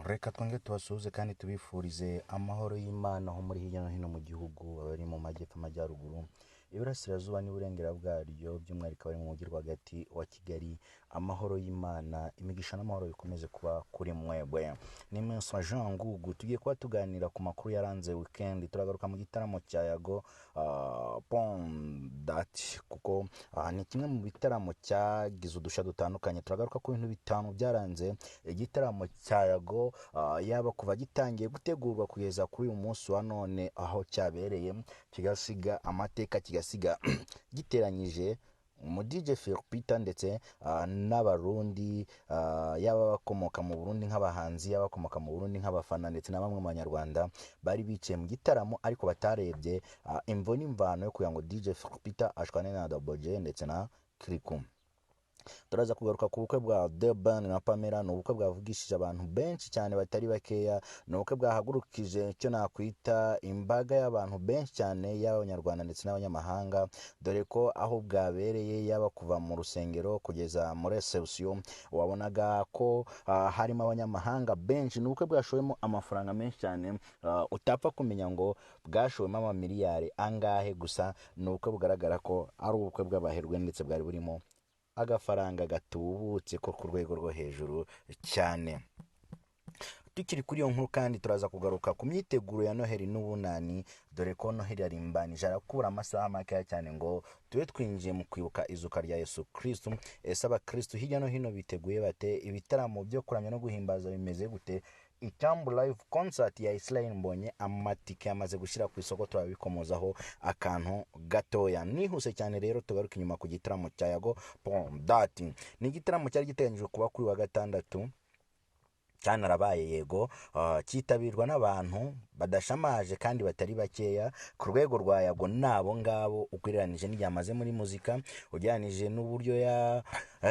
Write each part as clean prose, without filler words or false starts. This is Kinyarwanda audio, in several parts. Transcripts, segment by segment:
Reka twongere tubasuhuze kandi tubifurize amahoro y'Imana aho muri hirya no hino mu gihugu, abari mu majyepfo, amajyaruguru, iburasirazuba n'iburengera bwaryo, by'umwihariko abari mu mujyi rwagati wa Kigali. Amahoro y'Imana, imigisha n'amahoro bikomeze kuba kuri mwebwe. Ni Menswa Jean Ngugu, tugiye kuba tuganira ku makuru yaranze weekend. Turagaruka mu gitaramo cya Yago Pondati, kuko ni kimwe mu bitaramo cyagize udushya dutandukanye. Turagaruka ku bintu bitanu byaranze igitaramo cya Yago, yaba kuva gitangiye gutegurwa kugeza kuri uyu munsi wa none aho cyabereye, kigasiga amateka, kigasiga giteranyije umu DJ Phil Peter ndetse n'Abarundi, yaba abakomoka mu Burundi nk'abahanzi, yaba abakomoka mu Burundi nk'abafana, ndetse na bamwe mu Banyarwanda bari bicaye mu gitaramo ariko batarebye imvo n'imvano yo kugira ngo DJ Phil Peter ashwane na Double J ndetse na Kirikou. Turaza kugaruka ku bukwe bwa The Ben na Pamela. Ni ubukwe bwavugishije abantu benshi cyane batari bakeya, ni ubukwe bwahagurukije icyo nakwita imbaga y'abantu benshi cyane, y'Abanyarwanda ndetse n'abanyamahanga, dore ko aho bwabereye, yaba kuva mu rusengero kugeza muri reception, wabonaga ko harimo abanyamahanga benshi. Ni ubukwe bwashowemo amafaranga menshi cyane, utapfa kumenya ngo bwashowemo amamiliyari angahe, gusa ni ubukwe bugaragara ko ari ubukwe bw'abaherwe ndetse bwari burimo agafaranga gatubutse ko ku rwego rwo hejuru cyane. Tukiri kuri iyo nkuru kandi, turaza kugaruka ku myiteguro ya Noheli n'Ubunani, dore ko Noheli yarimbanije, arakura amasaha makeya cyane ngo tube twinjiye mu kwibuka izuka rya Yesu Kristu. Ese abakristu hirya no hino biteguye bate? Ibitaramo byo kuramya no guhimbaza bimeze gute? Icyambu Live Concert ya Israel Mbonye, amatike yamaze gushyira ku isoko, turabikomozaho akantu gatoya. Nihuse cyane rero, tugaruke inyuma ku gitaramo cya Yago Pondati. Ni igitaramo cyari giteganyijwe kuba kuri wa gatandatu, cyanarabaye yego, cyitabirwa n'abantu badashamaje kandi batari bakeya ku rwego rwa Yago n'abo ngabo, ugereranije n'igihe amaze muri muzika, ugereranije n'uburyo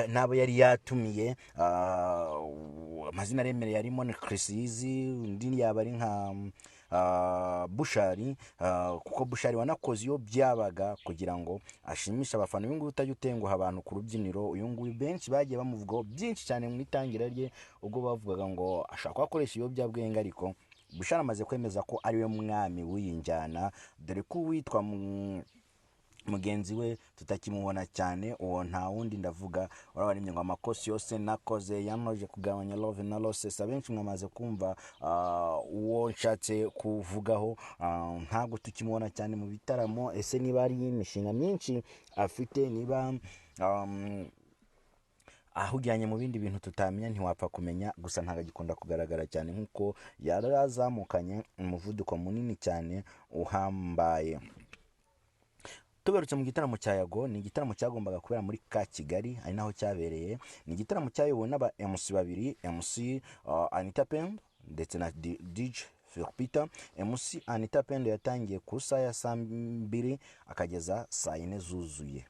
n'abo yari yatumiye. Amazina aremereye arimo ni Chris Easy, undi yaba ari nka Bushari, kuko Bushari wanakoze iyo byabaga kugira ngo ashimishe abafana. Uyu nguyu utajya utenguha abantu ku rubyiniro, uyu nguyu benshi bagiye bamuvugaho byinshi cyane mu itangira rye, ubwo bavugaga ngo ashobora kuba akoresha ibiyobyabwenge, ariko Bushari amaze kwemeza ko ariwe mwami w'iyi njyana, dore ko uwitwa mugenzi we tutakimubona cyane. Uwo nta wundi ndavuga, urabaririmbye ngo amakosi yose nakoze yanoje kugabanya love na losses. Abenshi mwamaze kumva uwo nshatse kuvugaho. Ntabwo tukimubona cyane mu bitaramo. Ese niba ari imishinga myinshi afite, niba ahujyanye mu bindi bintu tutamenya, ntiwapfa kumenya, gusa ntabwo agikunda kugaragara cyane nk'uko yarazamukanye umuvuduko munini cyane uhambaye. Tugarutse mu gitaramo cya Yago, ni igitaramo cyagombaga kubera muri ka Kigali, ari naho cyabereye. Ni igitaramo cyayobowe n'aba MC babiri, MC Anita Pendo ndetse na DJ Phil Peter. MC Anita Pendo yatangiye ku isaha ya saa 2 akageza saa 4 zuzuye.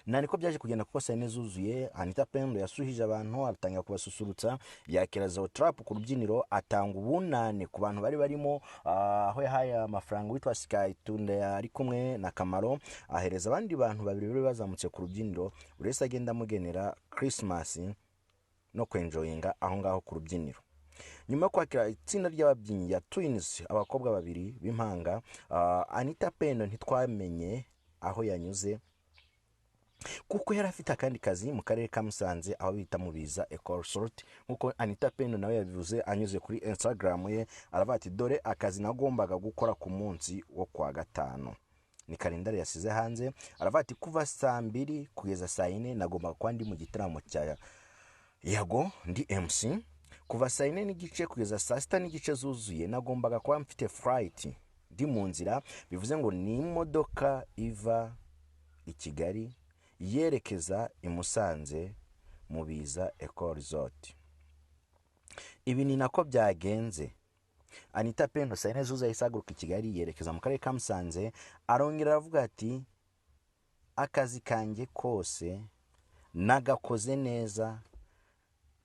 Na niko byaje kugenda, kuko saa 4 zuzuye Anita Pendo yasuhije abantu, atangira kubasusurutsa, yakira Zeo Trap ku rubyiniro, atanga ubunane ku bantu bari barimo, aho yahaye amafaranga witwa Sky Tunde ari kumwe na Kamaro, ahereza abandi bantu babiri bari bazamutse ku rubyiniro, buri wese agenda amugenera Christmas no kwenjoyinga aho ngaho ku rubyiniro. Nyuma yo kwakira itsinda ry'ababyinnyi ya Twins, abakobwa babiri b'impanga, Anita Pendo ntitwamenye aho yanyuze, kuko yari afite akandi kazi mu karere ka Musanze aho bita Mubiza Eco Resort. Nkuko Anita Pendo nawe yabivuze anyuze kuri Instagram ye, aravuga ati dore akazi nagombaga gukora ku munsi wo kwa gatanu. Ni kalendari yasize hanze, aravuga ati kuva saa 2 kugeza saa 4 nagombaga kuba ndi mu gitaramo cya Yago ndi MC, kuva saa 4 n'igice kugeza saa 6 n'igice zuzuye nagombaga kuba mfite flight ndi mu nzira, bivuze ngo ni imodoka iva i Kigali yerekeza i Musanze mu Biza Eco Resort. Ibi ni nako byagenze. Anita Pendo saa 4 zuzuye yahise ahaguruka i Kigali yerekeza mu karere ka Musanze, arongera aravuga ati akazi kanjye kose nagakoze neza,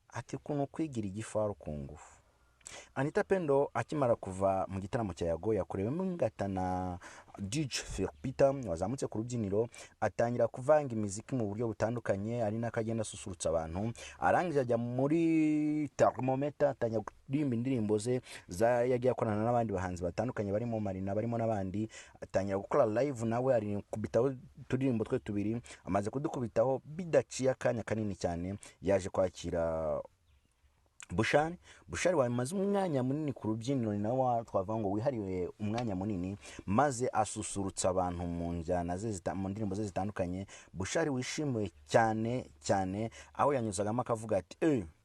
ati kuntu kwigira igifaru ku ngufu. Anita Pendo akimara kuva mu gitaramo cya Yago yakorewemo ingata na DJ Phil Peter wazamutse ku rubyiniro, atangira kuvanga imiziki mu buryo butandukanye, ari nako agenda asusurutsa abantu. Arangije ajya muri Thermometer, atangira kuririmba indirimbo ze za yagiye akorana n'abandi bahanzi batandukanye barimo Marina, barimo n'abandi. Atangira gukora live nawe arikubitaho uturirimbo twe tubiri. Amaze kudukubitaho, bidaciye akanya kanini cyane, yaje kwakira Bushali. Bushali wamaze umwanya munini ku rubyiniro, ni nawe twavuga ngo wihariwe umwanya munini, maze asusurutsa abantu mu njyana ze mu ndirimbo ze zitandukanye. Bushali wishimiwe cyane cyane, aho yanyuzagamo akavuga ati: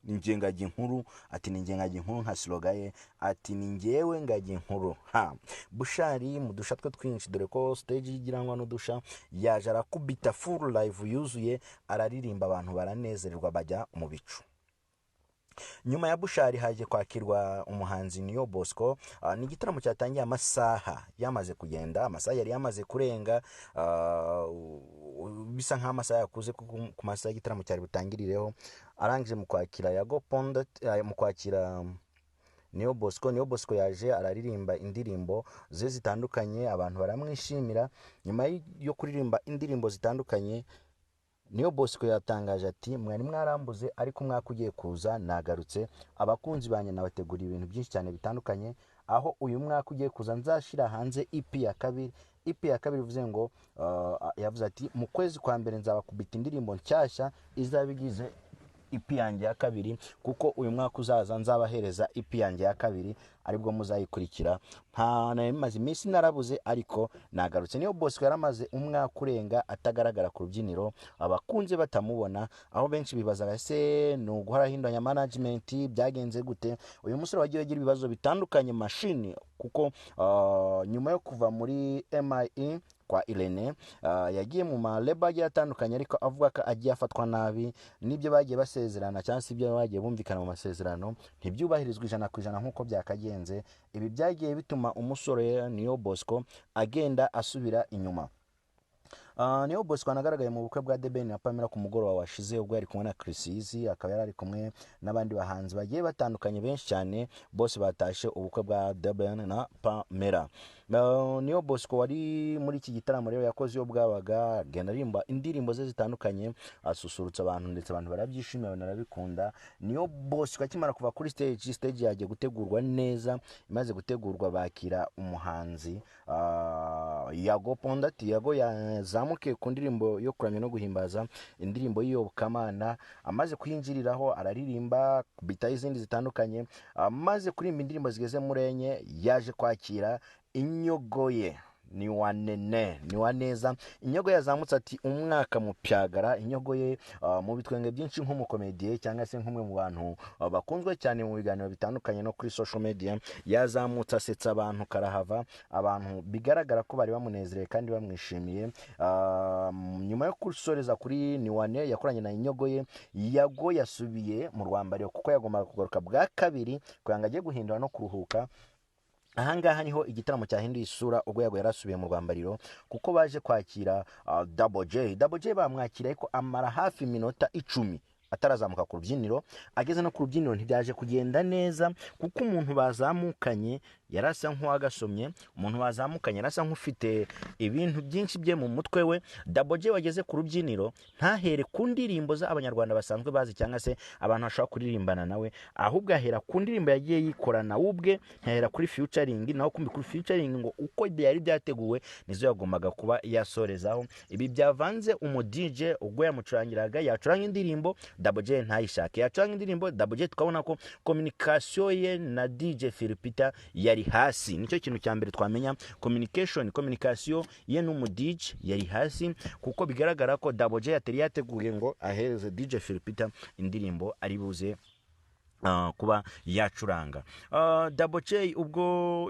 "Ni njye ngagi nkuru," ati: "Ni njye ngagi nkuru," nka slogan ye, ati: "Ni njyewe ngagi nkuru." Ha Bushali mu dusha twe twinshi, dore ko stage igiranwa n'udusha, yaje arakubita full live yuzuye, araririmba, abantu baranezererwa, bajya mu bicu. Nyuma ya Bushali haje kwakirwa umuhanzi Niyo Bosco. Ni igitaramo cyatangiye amasaha yamaze kugenda, amasaha yari yamaze kurenga, bisa nk'aho amasaha yakuze kuko ku masaha y'igitaramo cyari butangirireho. Arangije mu kwakira Yago Ponda, mu kwakira Niyo Bosco, Niyo Bosco yaje araririmba indirimbo ze zitandukanye, abantu baramwishimira. Nyuma yo kuririmba indirimbo zitandukanye, Niyo Bosco yatangaje ati: "Mwari mwarambuze, ariko umwaka ugiye kuza nagarutse. Abakunzi banjye nabateguriye ibintu byinshi cyane bitandukanye, aho uyu mwaka ugiye kuza nzashyira hanze EP ya kabiri." EP ya kabiri bivuze ngo yavuze ati: "Mu kwezi kwa mbere nzabakubita indirimbo nshyashya izaba igize EP yanjye ya kabiri, kuko uyu mwaka uzaza nzabahereza EP yanjye ya kabiri, aribwo muzayikurikira. Nta nari maze iminsi narabuze, ariko nagarutse." Niyo Bosco yaramaze umwaka urenga atagaragara ku rubyiniro, abakunze batamubona, aho benshi bibazaga: ese ni uguhora ahinduranya management, byagenze gute? Uyu musore wagiye agira ibibazo bitandukanye mashini, kuko nyuma yo kuva muri MIE kwa Irene, yagiye mu ma label agiye atandukanye, ariko avuga ko agiye afatwa nabi, n'ibyo bagiye basezerana cyangwa se ibyo bagiye bumvikana mu masezerano ntibyubahirizwe 100% nk'uko byakagenze. Ibi byagiye bituma umusore Niyo Bosco agenda asubira inyuma. Niyo Bosco anagaragaye mu bukwe bwa The Ben na Pamela ku mugoroba washize, ubwo yari kumwe na Chris Eazy, akaba yari ari kumwe n'abandi bahanzi bagiye batandukanye benshi cyane, bose batashe ubukwe bwa The Ben na Pamela. Niyo Bosco wari muri iki gitaramo rero yakoze iyo bwabaga, agenda aririmba indirimbo ze zitandukanye, asusurutsa abantu, ndetse abantu barabyishimira, banarabikunda. Niyo Bosco akimara kuva kuri stage, stage yagiye gutegurwa neza. Imaze gutegurwa, bakira umuhanzi Yago Pondati. Yago yazamukiye ku ndirimbo yo kuramya no guhimbaza, indirimbo y'iyobokamana. Amaze kuyinjiriraho araririmba, bitaho izindi zitandukanye. Amaze kuririmba indirimbo zigeze muri enye, yaje kwakira inyogo ye, ni wa nene ni wa neza. Inyogo yazamutse ati: "Umwaka mupyagara." Inyogo ye mu bitwenge byinshi, nk'umukomediye cyangwa se nk'umwe mu bantu bakunzwe cyane mu biganiro bitandukanye no kuri social media, yazamutse asetsa abantu karahava, abantu bigaragara ko bari bamunezerewe kandi bamwishimiye. Nyuma yo gusoreza kuri Niwane yakoranye na inyogo ye, Yago yasubiye mu rwambariro, kuko yagombaga kugaruka bwa kabiri kugira ngo ajye guhindura no kuruhuka. Ahangaha niho igitaramo cyahinduye isura, ubwo Yago yarasubiye mu rwambariro, kuko baje kwakira Double J. Double J bamwakira, ariko amara hafi iminota 10 atarazamuka ku rubyiniro. Ageze no ku rubyiniro ntibyaje kugenda neza, kuko umuntu bazamukanye yari asa nk'uwagasomye, umuntu bazamukanye yari asa nk'ufite ibintu byinshi bye mu mutwe we. Double J wageze ku rubyiniro ntahere ku ndirimbo z'abanyarwanda basanzwe bazi cyangwa se abantu bashobora kuririmbana nawe, ahubwo ahera ku ndirimbo yagiye yikorana we ubwe, ntiyahera kuri featuring. Naho kumbi kuri featuring ngo uko byari byateguwe nizo yagombaga kuba yasorezaho. Ibi byavanze umu DJ ubwo yamucurangiraga, yacuranga indirimbo Double J ntayishake, yacuranga indirimbo Double J, tukabona ko communication ye na DJ Philpeter yari hasi. Nicyo kintu cya mbere twamenya, communication ye n'umu DJ yari hasi, kuko bigaragara ko Double J yatari yateguye ngo ahereze DJ Philpeter indirimbo ari buze kuba yacuranga. Double J ubwo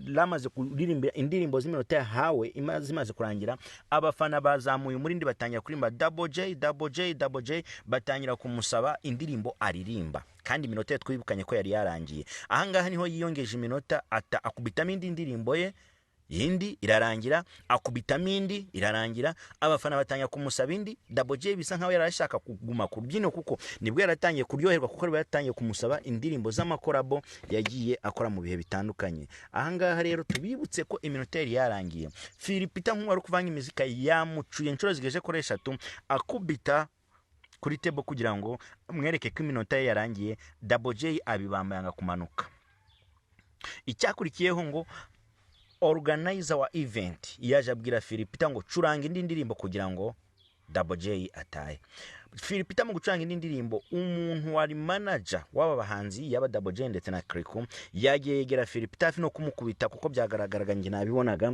yamaze kuririmba indirimbo z'iminota yahawe zimaze kurangira, abafana bazamuye umurindi, batangira kuririmba "Double J, Double J, Double J", batangira kumusaba indirimbo aririmba, kandi iminota ye twibukanye ko yari yarangiye. Ahangaha niho yiyongeje iminota, ata akubitamo indi ndirimbo ye. Indi irarangira, akubitamo indi irarangira, abafana batangira kumusaba indi. Double J bisa nkaho yari ashaka kuguma ku rubyiniro kuko nibwo yaratangiye kuryoherwa, kuko yari yatangiye kumusaba indirimbo z'amacollabo yagiye akora mu bihe bitandukanye. Ahangaha rero tubibutse ko iminota yari yarangiye. Phil Peter nk'uwari kuvanga imizika yamucuye inshuro zigeje kuri eshatu, akubita kuri table kugira ngo mwereke ko iminota ye yarangiye. Double J abibamba, yanga kumanuka. Icyakurikiyeho ngo organizer wa event yaje abwira Phil Peter ngo curanga indi ndirimbo kugira ngo Double J atahe. Phil Peter mu gucuranga indi ndirimbo, umuntu wari manager w'aba bahanzi, yaba Double J ndetse na Kirikou, yagiye yegera Phil Peter hafi no kumukubita kuko byagaragaraga, njye nabibonaga.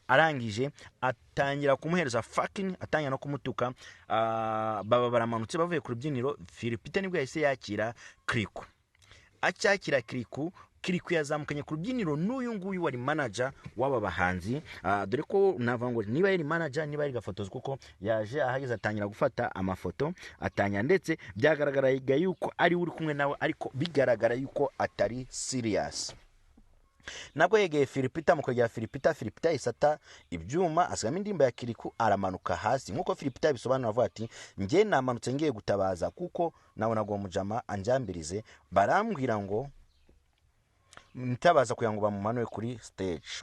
Arangije atangira kumuhereza fucking, atangira no kumutuka. Baba baramanutse bavuye ku rubyiniro. Phil Peter nibwo yahise yakira Kirikou. Acyakira Kirikou, Kirikou yazamukanye ku rubyiniro n'uyu nguyu wari manager w'aba bahanzi. Dore ko navuga ngo niba yari manager, niba yari gafotozi, kuko yaje ahageze atangira gufata amafoto, atangira ndetse byagaragaraga yuko ari we uri kumwe nawe, ariko bigaragara yuko atari serious. Nabwo yegeye Phil Peter. Mu kwegera Phil Peter, Phil Peter yahise ata ibyuma, asigamo indirimbo ya Kirikou, aramanuka hasi. Nk'uko Phil Peter yabisobanura, avuga ati: "Njye namanutse ngiye gutabaza kuko nabonaga uwo mujama anjambirize, barambwira ngo ntabaza kugira ngo bamumanure kuri stage."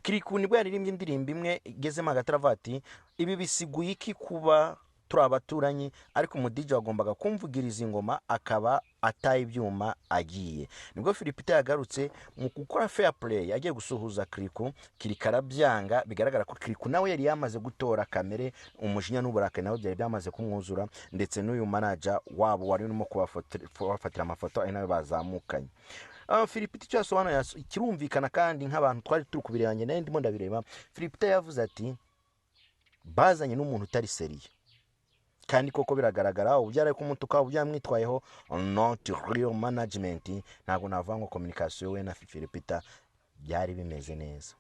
Kirikou nibwo yaririmbye indirimbo imwe, igezemo hagati aravuga ati: "Ibi bisiguye iki kuba turi abaturanyi, ariko umuDJ wagombaga kumvugiriza ingoma akaba ataye ibyuma agiye?" Nibwo Phil Peter yagarutse mu gukora fair play, agiye gusuhuza Kirikou, Kirikou arabyanga. Bigaragara ko Kirikou nawe yari yamaze gutora kamere, umujinya n'uburakari nawe byari byamaze kumwuzura, ndetse n'uyu manager wabo wari urimo kubafatira amafoto ari nawe bazamukanye. Phil Peter icyo yasobanuye kirumvikana, kandi nk'abantu twari turi kubireba, njye nari ndimo ndabireba. Phil Peter yavuze ati: "Bazanye n'umuntu utari sérieux." Kandi koko biragaragara, uburyo ari kumutuka, uburyo yamwitwayeho, not real management. Ntabwo navuga ngo communication we na Phil Peter byari bimeze neza.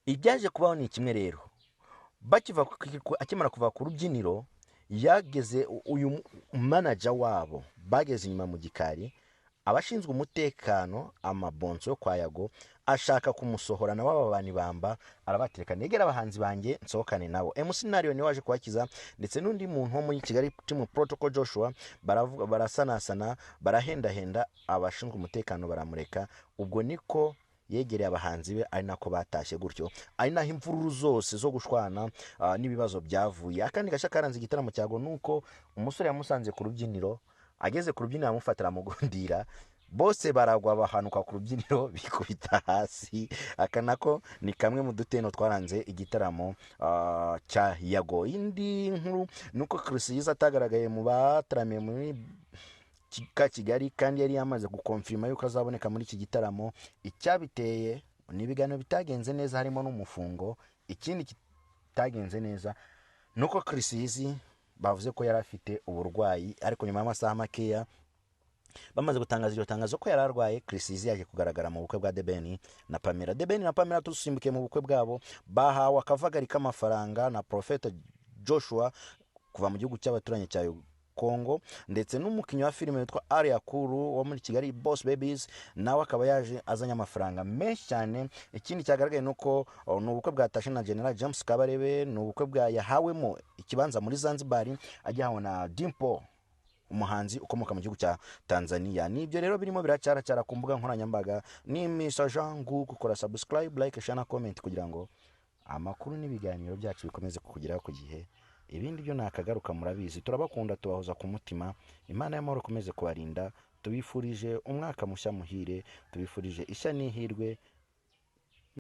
Ibyaje kubaho ni kimwe rero, bakiva akimara kuva ku rubyiniro, yageze uyu manager wabo, bageze inyuma mu gikari, abashinzwe umutekano, amabonso yo kwa Yago, ashaka kumusohora nawe, aba bantu bamba arabatereka: "Negera abahanzi banjye nsohokane nabo." MC Nario niwe waje kubakiza, ndetse n'undi muntu wo muri Kigali Team Protocol Joshua. Baravuga, barasanasana, barahendahenda abashinzwe umutekano, baramureka. Ubwo niko yegereye abahanzi be, ari nako batashye gutyo, ari naho imvururu zose zo gushwana n'ibibazo byavuye. Akandi gashya karanze igitaramo cya Yago ni uko umusore yamusanze ku rubyiniro, ageze ku rubyiniro amufatira amugundira, bose baragwa, bahanuka ku rubyiniro bikubita hasi. Aka nako ni kamwe mu duteno twaranze igitaramo cya Yago. Indi nkuru ni uko Chriss Eazy atagaragaye mu bataramiye muri ka Kigali, kandi yari yamaze gukonfirima yuko azaboneka muri iki gitaramo. Icyabiteye ni ibiganiro bitagenze neza, harimo n'umufungo. Ikindi kitagenze neza ni uko Chriss Eazy bavuze ko yari afite uburwayi, ariko nyuma y'amasaha makeya bamaze gutangaza iryo tangazo ko yari arwaye, Chriss Eazy yaje kugaragara mu bukwe bwa The Ben na Pamela. The Ben na Pamela, dusimbukiye mu bukwe bwabo, bahawe akavagari k'amafaranga na Prophet Joshua kuva mu gihugu cy'abaturanyi cya Kongo, ndetse n'umukinnyi wa filime witwa Alliah Cool wo muri Kigali Boss Babies, nawe akaba yaje azanye amafaranga menshi cyane. Ikindi cyagaragaye ni uko ni ubukwe bwa Tashe na General James Kabarebe, ni ubukwe bwa yahawemo ikibanza muri Zanzibar, agihawe na Dimpo, umuhanzi ukomoka mu gihugu cya Tanzania. Nibyo rero birimo biracaracara ku mbuga nkoranyambaga. Ni Mr Jangu, gukora subscribe, like, share na comment kugira ngo amakuru n'ibiganiro byacu bikomeze kukugeraho ku gihe. Ibindi byo nakagaruka, murabizi, turabakunda, tubahoza ku mutima. Imana y'amahoro ikomeze kubarinda. Tubifurije umwaka mushya muhire, tubifurije ishya n'ihirwe.